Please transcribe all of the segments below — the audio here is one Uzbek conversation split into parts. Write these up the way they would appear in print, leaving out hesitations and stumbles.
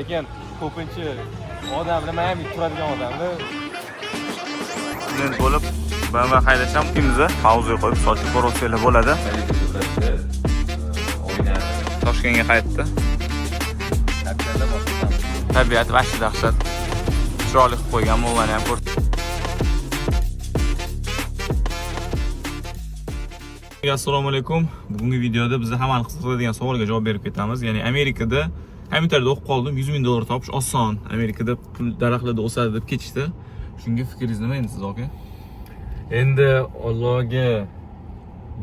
Lekin ko'pincha odamlar, Miami turadigan odamlar Student bo'lib BMW haydash ham mumkinmiz. Mavzu qo'yib sotib ko'rsanglar bo'ladi. Toshkentga qaytdi. Tabiat vahshiy dahshat. Chiroyli qilib qo'ygan, mollarni ham ko'r. Assalomu alaykum. Bugungi videoda bizni hammani qiziqtiradigan savolga javob berib ketamiz. Ya'ni Amerikada kompyuterda o'qib qoldim, 100 ming dollar topish oson. Amerikada pul daraxtlarda o'sadi deb ketishdi. Shunga fikringiz nima endi siz aka? Endi Allohga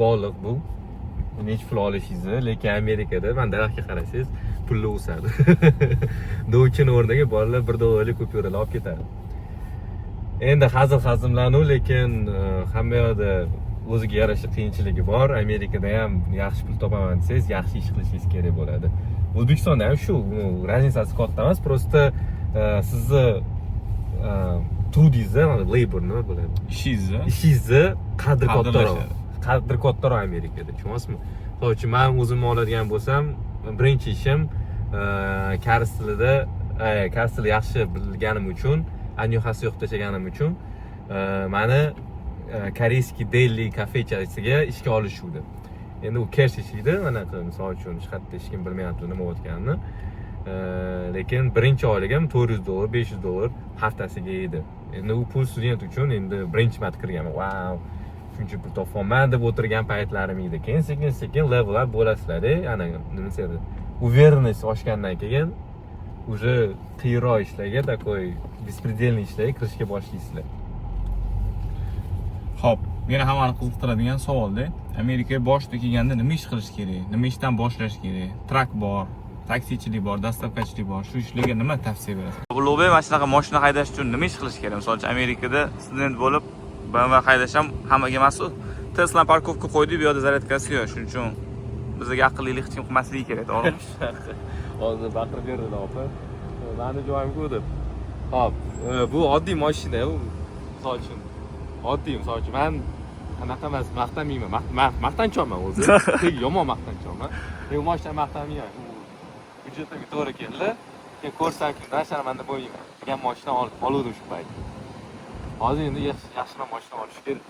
bog'liq bu. Necha pul olishingizni, lekin Amerikada mana daraxtga qarasangiz pulli o'sadi. Dovchini o'rniga bolalar 1 dollarlik kupyuralar olib ketadi. Endi hazil hazmlanu, lekin hamma yoqda o'ziga yarasha qiyinchiligi bor. Amerikada ham yaxshi pul topaman desangiz, yaxshi ish qilishingiz kerak bo'ladi. O'zbekistonda ham shu, разница si katta emas, просто sizni труд ingizni, labor nima bo'ladi? Ishingizni Ishingizni qadri kattaroq. Qadrlashadi. Qadri kattaroq Amerikada, tushunyapsizmi? Misol uchun, man o'zimni oladigan bo'lsam, birinchi ishim koreys tilida, koreys tili yaxshi bilganim uchun, 안녕하세요 qilib tashlaganim uchun mani корейский deli kafechasiga ishga olishuvdi. Endi u cash ishlaydi, anaqa, misol uchun, hech qayerda hech kim bilmayapti nima bo'layotganini. Lekin birinchi oyligim 400 dollar, 500 dollar haftasiga edi. Endi u pul student uchun, endi birinchi marta kirganman. Vau, shuncha pul topyapman deb o'tirgan paytlarim edi. Keyin sekin sekin level up bo'lasizlar-da, ana nima desadi, уверенность oshgandan keyin уже qiyinroq ishlarga, такой беспредельный ishlarga kirishga boshlaysizlar. Xo'p, yana hammani qiziqtiradigan savolda. Amerikaga boshida kelganda nima ish qilish kerak? Nima ishdan boshlash kerak? Truck bor, taksichilik bor, доставка chilik bor. Shu ishlarga nima tavsiya berasiz? Ulug'bek, mana shunaqa mashina haydash uchun nima ish qilish kerak? Misol uchun, Amerikada student bo'lib BMW haydash ham hammaga emas u. Tesla парковка qo'ydik, bu yoqda зарядка si yo'q. Shuning uchun bizga aqllilik hech kim qilmasligi kerak, to'g'rimi? Hozir baqirib berdi opa. Mani joyim-ku deb. Hop, bu oddiy mashina, u misol uchun oddiy, misol uchun man anaqa emas, maqtanmayman. Maqtanchoqman o'zi. Yomon maqtanchoqman. Lekin mashina maqtanmayman. U byudjetimga to'g'ri keldi. Keyin ko'rsamki, man sharmanda bo'lmayman degan mashina oluvdim shu payt. Hozir endi yaxshiroq mashina olish kerak.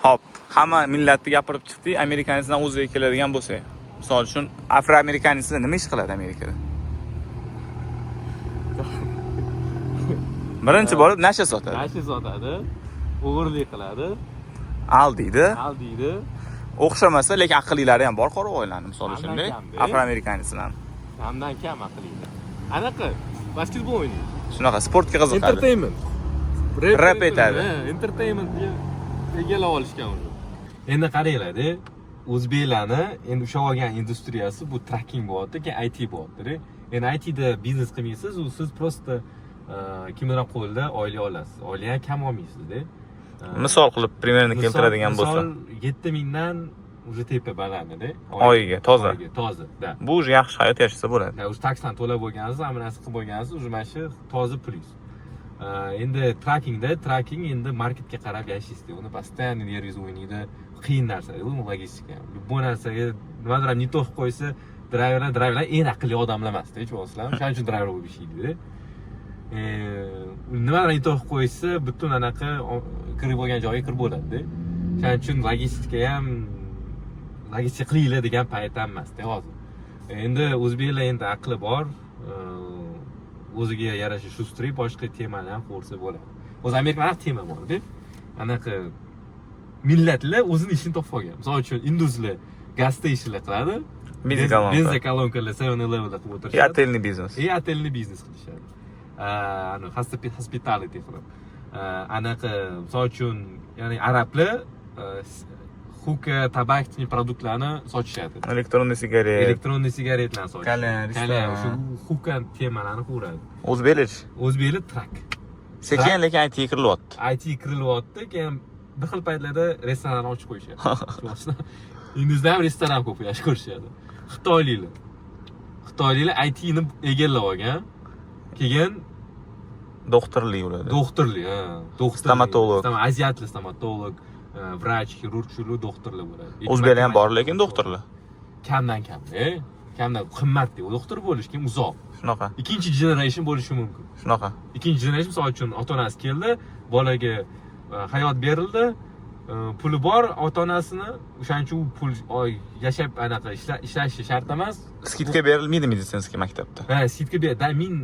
Xo'p, hamma millatni gapirib chiqdik. Американец dan o'ziga keladigan bo'lsak, misol uchun, афроамериканец lar nima ish qiladi Amerikada? Birinchi bo'lib nasha sotadi. Nasha sotadi, o'g'irlik qiladi, Aldiydi. Aldiydi. O'xshamasa, lekin aqllilari ham bor qora oilani, misol uchun, Kamdan kamda. Афроамериканец lar. Kamdan kam aqlli. Anaqa basketbol o'ynaydi. Shunaqa sportga qiziqadi. Entertainment. Rap aytadi. Ha, entertainment egallab olishgan уже. Endi qaranglar-da, o'zbeklarni endi ushlab olgan industriyasi bu trucking bo'lyapti, keyin IT bo'lyapti. Endi ITda biznes qilmaysiz, u siz просто kimdir qo'lida oylik olasiz. Oylik ham kam olmaysizda. Misol qilib примерно keltiradigan bo'lsa. Misol 7 mingdan уже tepa balandida. Oyiga, toza. Oyiga, toza, да. Bu уже yaxshi hayot yashasa bo'ladi. Да, уже tax dan to'lab bo'lgansiz, hamma narsa qilib bo'lgansiz, уже mana shu toza pulingiz. Endi truckingda, trucking endi marketga qarab yashaysizda. Uni постоянно neringiz o'ynaydi. Qiyin narsa, u logistika. Любой narsaga nimadir ham не то qilib qo'ysa, driverlar eng aqlli odamlar emasda, tushunyapsizlarmi? Shuning uchun driver bo'lib ishlaydi. Nimadir не то qilib qo'ysa, butun anaqa kirib bo'lgan joyiga kirib bo'ladi-da. Shuning uchun logistika ham, logistika qilinglar degan payt ham emasda hozir. Endi o'zbeklar endi aqli bor, o'ziga yarasha шустрый boshqa temani ham ko'rsa bo'ladi. O'zi Amerikada tema borda. Anaqa millatlar o'zini ishini topib olgan. Misol uchun, induslar gas stationlar qiladi. Бензоколонка. Бензоколонка lar 7-Eleven'da qilib И o'tirishadi. Отельный biznes. И отельный biznes qilishadi. Ani hospitality qilib. Anaqa misol uchun, ya'ni arablar hookah, табачный продукт larni sotishadi. Электронный sigaret. Электронный sigaretlarni sotishadi. Kalyan, Kalyan, restoran. Shu hookah temalarni quradi. O'zbeklar. O'zbeklar truck. Sekin lekin IT kirilyapti. IT kirilyapti, keyin bir xil paytlarda restoranni ochib qo'yishadi. Tushunyapsizmi? Indusda ham restoran ko'p yaxshi ko'rishadi. Xitoyliklar. Xitoyliklar IT ni egallab olgan. Keyin Doktorlik ularda. Doktorlik, ha, doktorlik. Stomatolog. Aziatlar stomatolog, vrach, xirurg, shular doktorlar bo'ladi. O'zbeklar ham bor lekin doktorlar. Kamdan kam, e. Kamdan qimmat, doktor bo'lish keyin uzoq. Shunaqa. Ikkinchi generation bo'lishi mumkin. Shunaqa. Ikkinchi generation, misol uchun, ota onasi keldi, bolaga hayot berildi, puli bor ota onasini, o'shaning uchun u pul oy, yashab anaqa ishlashi shart emas. Скидка berilmaydi медицинский maktabda. Ha, скидка ber, да, min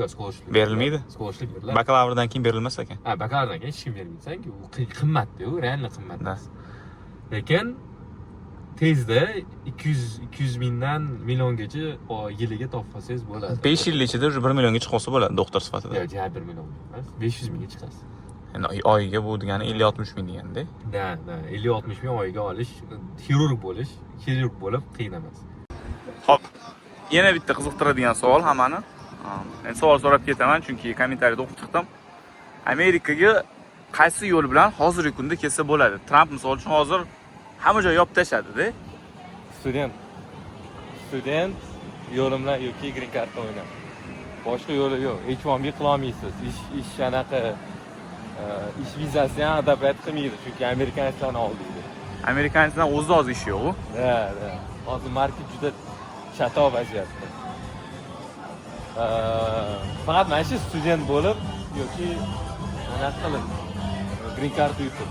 yo'q, scholarship. Berilmaydi? Scholarship beriladi. Bakalavrdan keyin berilmas ekan. Ha, bakalavridan keyin hech kim bermaydi, sanki u qimmatda, u реально qimmat. Да. Lekin tezda 200 200 mingdan milliongacha yiliga topib bo'ladi. 5 yil ichida уже 1 millionga chiqib olsa bo'ladi doktor sifatida. Yo'q, ja 1 million emas, 500 mingga chiqasiz. Endi oyiga bu degani 50-60 ming deganda. Да, 50-60 ming oyiga olish, xirurg bo'lish, xirurg bo'lib qiyin emas. Xo'p, yana bitta qiziqtiradigan savol hammani. Endi savol so'rab ketaman, chunki kommentariyada o'qib chiqdim. Amerikaga qaysi yo'l bilan hozirgi kunda kelsa bo'ladi? Tramp misol uchun hozir hamma joy yopib tashladi-da. Student. Student yo'li bilan yoki green card o'ynab. Boshqa yo'li yo'q. H1B qila olmaysiz. Ish anaqa ish vizasi ham одобрять qilmaydi, chunki американец larni oldiydi. Американец lar o'zida hozir ishi yo'q. Да. Hozir market juda chatoq vaziyatda. Faqat mana shu student bo'lib yoki anaqa qilib green card yutib.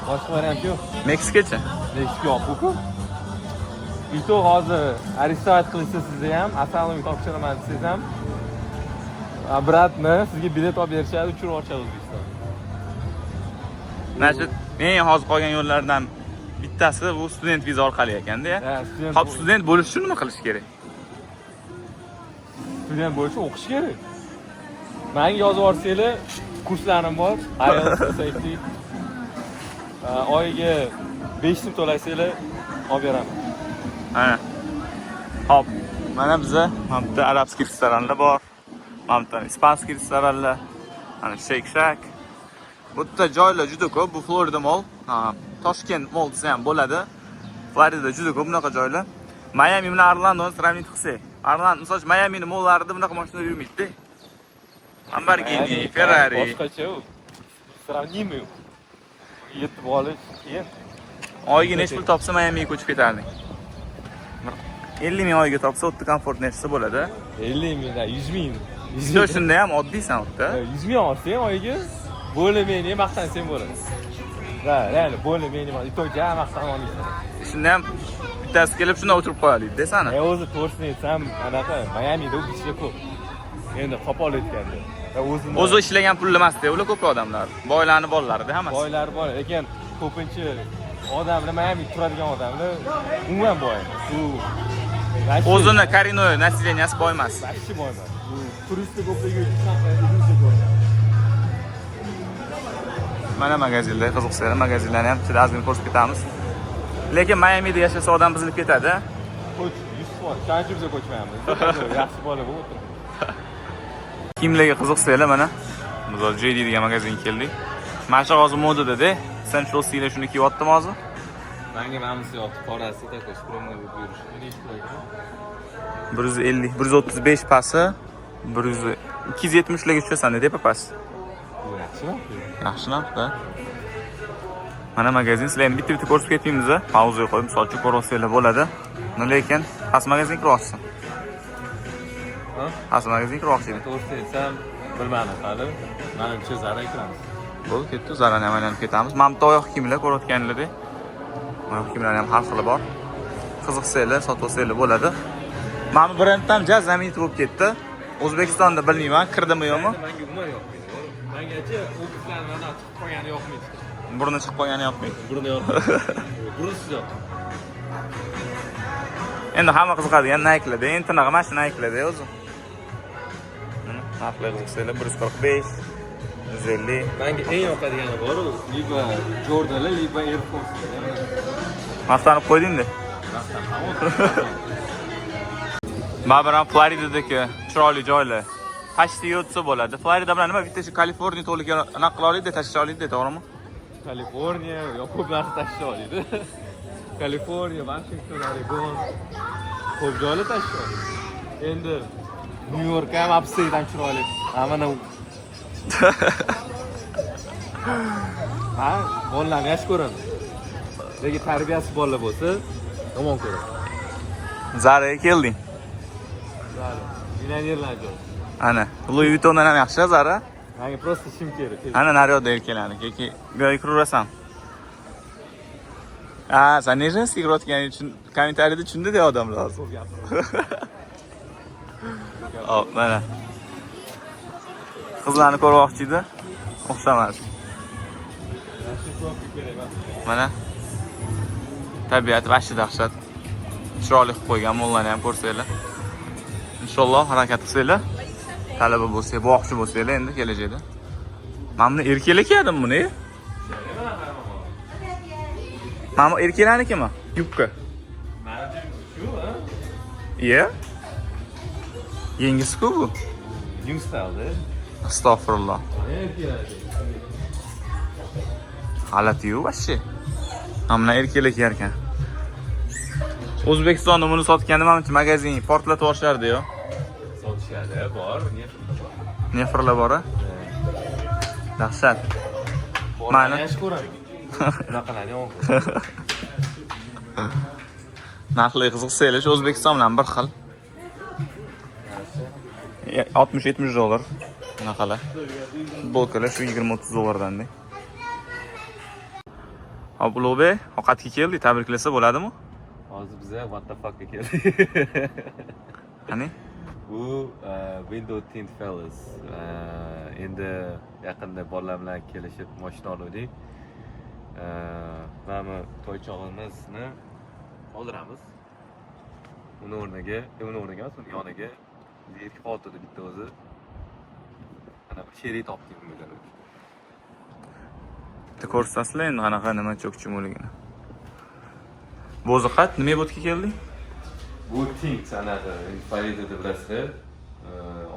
Boshqa variant yo'q. Meksikacha? Meksika yo'q-ku. И то hozir арестовать qilishsa sizni ham, asylum topshiraman desangiz ham, обратно sizga bilet olib berishadi, uchirib yuborishadi O'zbekistonga. Значит, eng hozir qolgan yo'llardan bittasi bu student viza orqali ekanda. Ha, student. Xo'p, student bo'lish uchun nima qilish kerak? Student bo'lish uchun o'qish kerak. Menga yozib yuborsanglar, kurslarim bor. IELTS, SAT. Oyiga 5 ming to'lasanglar, olib beraman. Ana. Xo'p, mana biza mana bu yerda арабский restoranlar bor. Mana bu yerda испанский restoranlar. Mana Shake Shack. Bu yerda joylar juda ko'p. Bu Florida Mall. Ha, Toshkent Mall desa ham bo'ladi. Floridada juda ko'p bunaqa joylar. Miami bilan Orlandoni сравнить qilsak. Orlando, misol uchun, Miamining mollarida bunaqa mashinalar yurmaydi-da. Lamborghini, Ferrari. Boshqacha u. Сравнимый u. Yetib olish qiyin. Oyiga necha pul topsa Miamiga ko'chib ketarding? Bir 50 ming oyiga topsa, u yerda komfort yashasa bo'ladi. 50 ming, 100 ming. 100 Yo'q, shunda ham oddiysan u yerda. 100 ming olsang oyiga, более-менее maqtansang bo'ladi. Да, реально более-менее, и то ja maqtana olmaysan. Shunda ham bittasi kelib shunda o'tirib qo'yadi desana. E, o'zi to'g'risini aytsam, anaqa Mayamida u bichlar ko'p. Endi qo'pol aytganda. Va o'zini O'zi ishlagan pul emasda, ular ko'proq odamlar. Boylarni bolalarida hammasi. Boylar bor, lekin ko'pincha odamlar, Mayamida turadigan odamlar umuman boy emas. U вообще- O'zini коренной населения si boy emas. Вообще boy emas. U turistlar ko'pligi uchun shunaqa иллюзия ko'rinadi. Mana magazinlar, qiziqsanglar, magazinlarni ham ichida ozgina ko'rsatib ketamiz. Lekin Mayamida yashasa odam buzilib ketadi. Ko'ch, 100%. Shuning uchun biz ko'chmayapmiz. Yaxshi bola bo'lib o'tiribmiz. Kiyimlarga qiziqsanglar, mana biz hozir JD degan magazinga keldik. Mana shu hozir modada-da. Central Cee shuni kiyyaptim hozir. Menga mana bunisi yoqdi, qorasi, такой скромный bo'lib yurish. Nechi pul ekan? 150, 135 pasi, 100 270 larga tushasan tepa past. Bu yaxshi narx. Yaxshi narx-da. Mana magazin, sizlarni bitta bitta ko'rsatib ketmaymiz a. Pauzaga qo'yib, misol uchun, ko'rib bo'ladi. Но lekin qaysi magazinga kirmoqchisan? Ha? Qaysi magazinga kirmoqchi eding? To'g'risini aytsam, bilmadim hali. Manimcha, Zara kiramiz. Bo'ldi, ketdi. Zarani ham aylanib ketamiz. Mana bu oyoq kiyimlar ko'rayotganlarda. Oyoq kiyimlarni ham har xili bor. Qiziqsanglar, sotib olsanglar bo'ladi. Mana bu brend ham ja знаменитый bo'lib ketdi. O'zbekistonda bilmayman, kirdimi yo'qmi? Menga umuman yoqmaydi. Mengachi obislarni mana chiqib qolgani yoqmaydi. Burni chiqib qolgani yoqmaydi. Burni yoqmaydi. Burnsiz yoqadi. Endi hamma qiziqadigan Nike'larda, eng tirnog'i mana shu Nike'larda o'zi. Mana narxlar, qiziqsanglar, 145, 150. Menga eng yoqadigani bor u, либо Jordanlar, либо Air Force. Maqtanib qo'yding-da. Baribir ham Floridadagi chiroyli joylar. Почти o'tsa bo'ladi. Florida bilan nima, bitta shu Kaliforniya to'liq anaqa qila oladi, tashlay oladi, to'g'rimi? Kaliforniya, yo ko'p narsa tashlay oladi. Kaliforniya, Washington, Oregon ko'p joylar tashlay oladi. Endi Nyu York ham upstate ham chiroyli. Ha, mana ha, bolalarni yaxshi ko'raman. Lekin tarbiyasiz bolalar bo'lsa, yomon ko'raman. Zaraga kelding. Millionerlar joyi. Ana, Louis Vuittondan ham yaxshi Zara. Menga просто shim kerak. Ana naryoqda erkalarniki. Keyin bu yoqqa kiraverasan. Ha, san Нежинский kirayotganing uchun kommentariyada tushundi-da odamlar hozir. Hop, mana. Qizlarni ko'rmoqchi edi. O'xshamadi. Mana. Tabiat vahshiy dahshat. Chiroyli qilib qo'ygan mollarni ham ko'rsanglar. Inshaalloh harakat qilsanglar, talaba bo'lsak, boqchi bo'lsanglar endi kelajakda. Mana buni erkaklar kiyadimi buni? Mana bu erkaklarnikimi? Yubka. Manimcha shu, ha? Iya. Yengisi-ku bu. New style-da. Astag'firulloh. Erkaklar. G'alati-yu вообще. Mana bular erkaklar kiyar ekan. O'zbekistonda buni sotganda manimcha magazin portlatib yuborishardi-yo. Sotishadi, bor, nefrlar bor. Nefrlar bor a? Dahshat. Mana. Yaxshi ko'raman. Bunaqalarni yomon ko'raman. Narxlar qiziqsanglar, shu O'zbekiston bilan bir xil. 60-70 dollar. Bunaqalar. Futbolkalar shu 20-30 dollardan. Hop, Ulug'bek, ovqatga keldik, tabriklasa bo'ladimi? Hozir biza what the fuckga keldik. Qani? Bu Window Tint Fellas. Endi yaqinda bolalar bilan kelishib mashina oldik. Mana bu toychog'imizni oldiramiz. Uni o'rniga, uni o'rniga emas, uni yoniga erkak qoldi bitta o'zi. Ana bir sherik topdik unga. Bitta ko'rsatasizlar endi qanaqa nima cho'kchimoligini. Bo'ziqat, nima bu yerga kelding? Bu tint anaqa Floridada bilasizlar,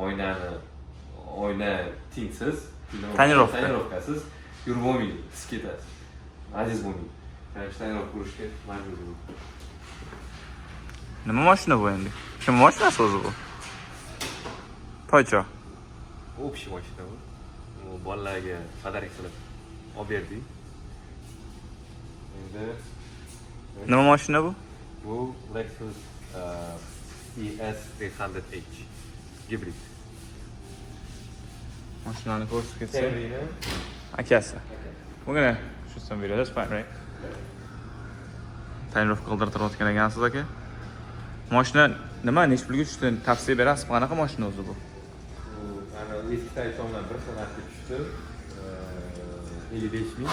oynani oyna tintsiz, Tonirovka. Tonirovkasiz yurib bo'lmaydi, pis ketasiz. Aziz bo'lmaydi. Короче, tonirovka urishga majbur bo'ldim. Nima mashina bu endi? Kim mashinasi o'zi bu? Toycho. Общий mashina bu. Bu bolalarga подарок qilib olib berdik. Endi Nima mashina bu? Bu Lexus ES 300H gibrid. Mashinani ko'rsatib ketsak. Camry'ni Akasi. We're gonna shoot some video. That's fine, right? Tonirovka qildirtirayotgan ekansiz aka. Mashina nima nechi pulga tushdi? Tavsiya berasiz, qanaqa mashina o'zi bu? Bu ana eski Taycan bilan bir xil narxga tushdi. 55 ming.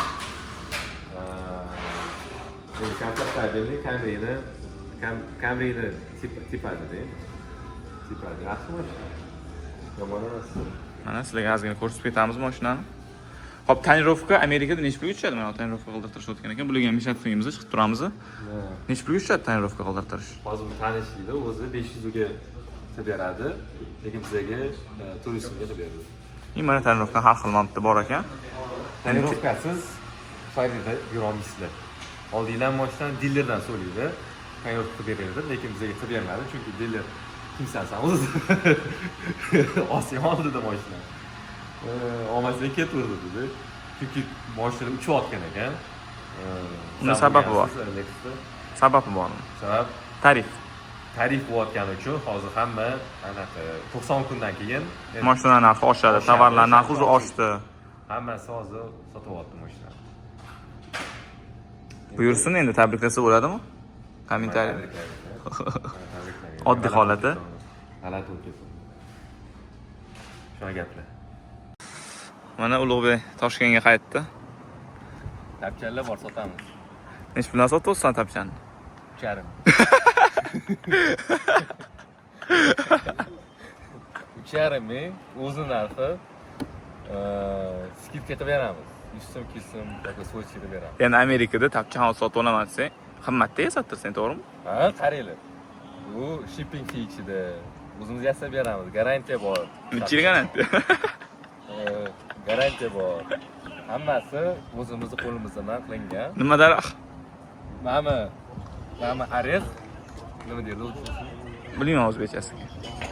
Endi комфортабельный Camry'ni Camry'ni tepasida. Tepadi. Yaxshi mashina. Yomon emas. Mana sizlarga ozgina ko'rsatib ketamiz mashinani. Hop, tonirovka Amerikada nechi pulga tushadi? Mana tonirovka qildirtirishayotgan ekan. Bularga ham мешать qilmaymiz, chiqib turamiz. Nechi pulga tushadi tonirovka qildirtirish? Hozir bu tanishlikda o'zi 500 ga qilib beradi, lekin bizaga 400 so'mga qilib beradi. И mana tonirovka har xil mana bitta bor ekan. Tonirovkasiz Floridada yurolmaysizlar. Oldinglar mashinani dilerdan so'raydi. Tonirovka qilib beradi, lekin bizaga qilib bermadi, chunki diler kimsan san o'zi? Olsang oldida mashina. Olmasang ketaverdi dedi. Chunki mashina uchayotgan ekan. Uni sababi bor. Lexusda. Sababi bormi? Sabab Tarif. Tarif bo'layotgani uchun hozir hamma anaqa 90 kundan keyin Mashina narxi oshadi, Oshadi, tovarlar narxi o'zi oshadi. oshdi. Hammasi hozir sotyapti mashinani. Buyursin endi tabriklasa bo'ladimi? Kommentariy. Tabriklayman. Oddiy holati. G'alati bo'lib ketdi. Shunaqa gaplar. Mana Ulug'bek Toshkentga qaytdi. Tapchanlar bor, sotamiz. Nechi puldan sotyapsan tapchani? 3,5. 3,5 ming o'zi narxi. Скидка qilib beramiz. 100 so'm, 200 so'm, такой свой qilib beramiz. Endi Amerikada tapchan hozir sotib olaman desang, qimmatda sottirsang, to'g'rimi? Ha, qaranglar. Bu shipping fee ichida. O'zimiz yasab beramiz. Garantiya bor. Necha yil garantiya? Garantiya bor. Hammasi o'zimizni qo'limizdan qilingan. Nima daraxt? Mana орех nima deydi o'zbekchasi? Bilmayman o'zbekchasiga.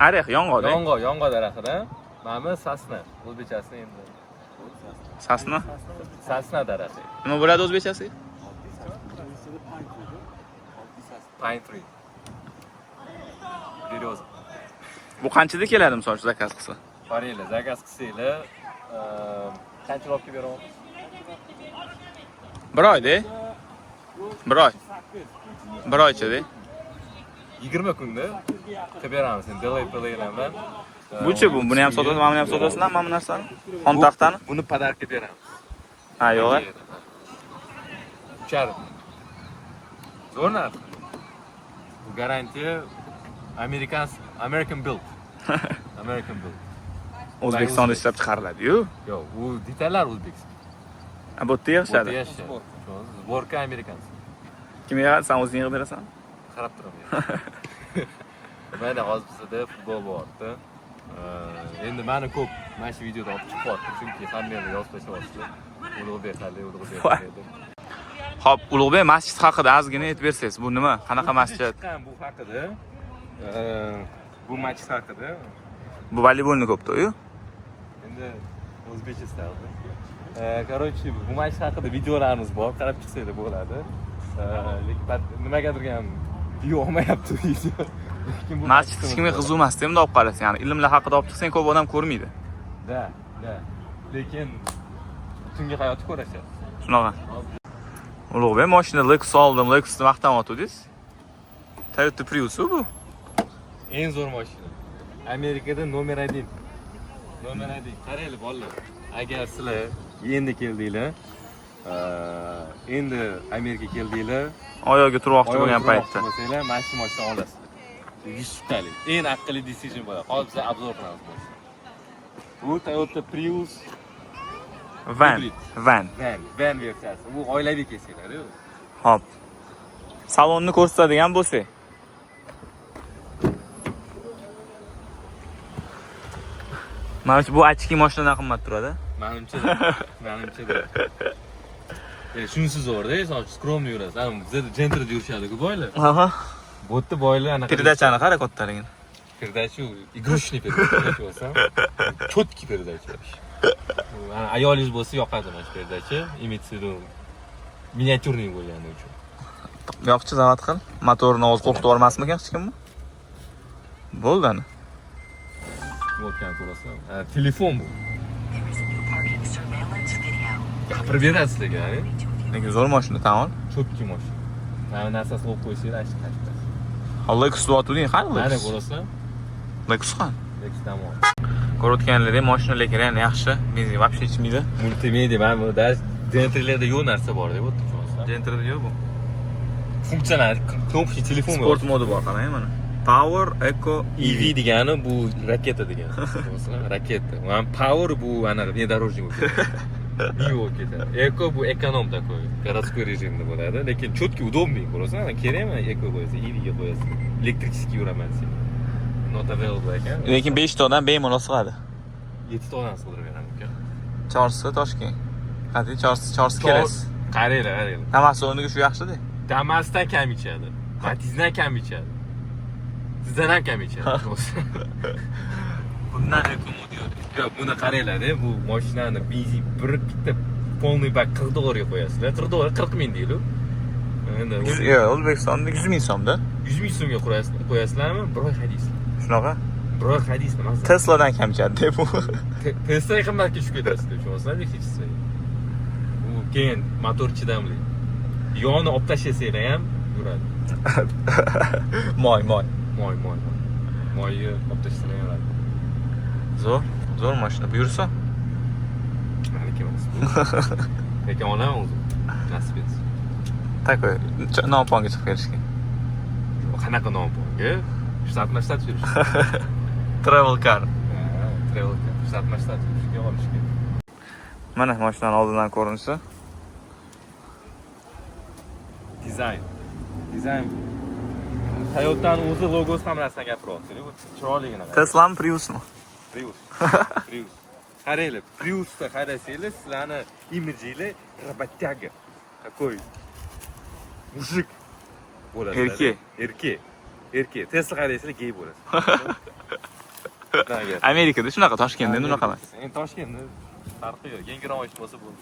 Орех, yong'oq. Yong'oq, yong'oq daraxidan. Mana сосна. O'zbekchasini endi. Сосна? Сосна daraxti. Nima bo'ladi o'zbekchasiga? Pine tree. Береза. Bu qanchada keladi, misol uchun, заказ qilsa? Qaranglar, заказ qilsanglar, qancha olib kelib beraman? Bir oyda? Bir oy. Bir oychada. 20 kunda qilib beramiz. Endi delay pelaylar bilan. Buchi bu, buni ham sotasiz, mana buni ham sotasizlar, mana bu narsani? Xom taxtani? Buni подарка beramiz. Ha, yo'q. A? Uchadi. Zo'r narx. Bu garantiya Amerikan, American built. American built. O'zbekistonda ishlab chiqariladi-yu. Yo'q, u detallar o'zbekiston. Ha, bu yerda yig'ishadi. Yashadi. Сборка американский. Kim yig'adi? Sen o'zing yig'ib berasan? Qarab turaman. Mana hozir bizada futbol bo'lyapti. Endi mani ko'p mana shu videoda olib chiqyapti, chunki hamma yerda yozib tashlayapti. Ulug'bek qalay, Ulug'bek qalay deb. Xo'p, Ulug'bek, masjid haqida ozgina aytib bersangiz, bu nima? Qanaqa masjid? Chiqqan bu haqida. Bu masjid haqida. Bu волейбольный ko'pda-yu. Endi o'zbekcha style. Короче, bu masjid haqida videolarimiz bor, qarab chiqsanglar bo'ladi. Lekin nimagadir ham view olmayapti video. Lekin bu Masjid hech kimga qiziq emas-da, bundoq olib qarasa, ya'ni ilmlar haqida olib chiqsang ko'p odam ko'rmaydi. Да. Lekin tungi hayotni ko'rashadi. Shunaqa. Ulug'bek, mashina Lexus oldim, Lexusni maqtanyotgandingiz. Toyota Prius bu. Eng zo'r mashina. Amerikada номер 1. Номер 1. Qaranglar, bolalar. Agar sizlar endi keldinglar, endi Amerika keldinglar, Oyog'iga turmoqchi bo'lgan oyog'i paytda. bo'lsanglar, mana shu mashinani olasizlar. 100 sutkalik. Eng aqlli decision bo'ladi. Hozir biz обзор qilamiz mashina. Bu Toyota Prius Van, Hibrid. Van. Van, van versiyasi. Bu oilaviy kelsanglar-ku. Hop. Salonni ko'rsatadigan bo'lsak. Mana shu bu очки mashinadan qimmat turadi. Manimcha, manimcha. Shunisi zo'rda, misol uchun скромный yurasiz. Ana bizada Gentrada yurishadi-ku boylar. Aha. Bu yerda boylar anaqa Передача ni qara kattaligini. Передачу игрушечный передача bo'lsa, четкий передача вообще. Ana ayolingiz bo'lsa yoqadi mana shu передача, имеется в виду миниатюрный bo'lgani uchun. Yoqchi, завод qil. Motorni ovozi qo'rqitib yubormasmikan hech kimni? Bo'ldi ana. O'tgan ko'rasizlar. Ha, telefon bu. There is a new parking surveillance video. Gapirib beradi sizlarga, a? Lekin zo'r mashina, tamom. Четкий mashina. Mana narsasini qo'yib qo'ysanglar, ashta qaytadi. Ha, Lexus deyotganding, qani Mana Lexus? ko'rasizlar? Lexus qani? Lexus tamom. Ko'rayotganlaring mashina lekin real yaxshi. Benzin вообще ichmaydi. Multimedia, mana bu даже Gentralarda yo'q narsa bor deb o'tdi, tushunasizlar? Gentrada yo'q bu. Funksional кнопочный telefon bor. Sport modi bor, qarang mana. Power, Eco, EV degani bu raketa degani. Masalan, raketa. Mana Power bu anaqa внедорожник bo'lib ketadi. Ming bo'lib ketadi. Eco bu эконом такой, городской rejimda bo'ladi, lekin четкий, удобный ko'rasan, ana kerakmi Eco qo'yasan, EV ga qo'yasan. Электрический yuraman sen. Not available ekan. Lekin 5 ta odam bemalol sig'adi. 7 ta odam sig'dirib beraman uka. Chorsi Toshkent. Qanday chorsi, chorsi kerak. Qaranglar, qaranglar. Damas o'rniga shu yaxshi-da. Damasdan kam ichadi. Matizdan kam ichadi. Sizdan ham kam ichadi. Bundan eco mod yo'q. Yo'q, buni qaranglar, bu mashinani benzin bir bitta полный bak 40 dollarga qo'yasizlar. 40 dollar 40 ming deydi. Endi Yo'q, O'zbekistonda 100 ming so'mda. 100 ming so'mga qo'yasizlarmi? Bir oy haydaysizlar. Shunaqa. Bir oy haydaysizlar, masalan. Tesla'dan kam ichadi bu. Tesla qimmatga tushib ketasiz deb tushunasizlar, электричество. Bu keyin motor chidamli. Yog'ni olib tashlasanglar ham yuradi. Moy, moy. Moy, moy, moy. Moyni olib tashlasanglar ham yuradi. Zo'r, zo'r mashina. Buyursa. Maniki emas bu. Lekin olaman o'zim. Nasib etsin. Такой, nonponga chiqib kelishgan. Qanaqa nonponga? Shtatma shtat yurish. Travel car. Travel car. Shtatma shtat yurishga olish kerak. Mana mashinani oldindan ko'rinishi. Dizayn. Dizayn. Toyota'ni o'zi logosi ham narsani gapiryapti. Bu chiroyligini qarang. Tesla'mi, Priusmi? Prius. Prius. Qaranglar, Priusda qarasanglar, sizlarni imijinglar работяга. Такой мужик bo'ladi. Erkak. Erkak. Erkak. Tesla qarasanglar gey bo'lasiz. Amerikada shunaqa, Toshkentda endi unaqa emas. Endi Toshkentda farqi yo'q. Yengilroq ish bo'lsa bo'ldi.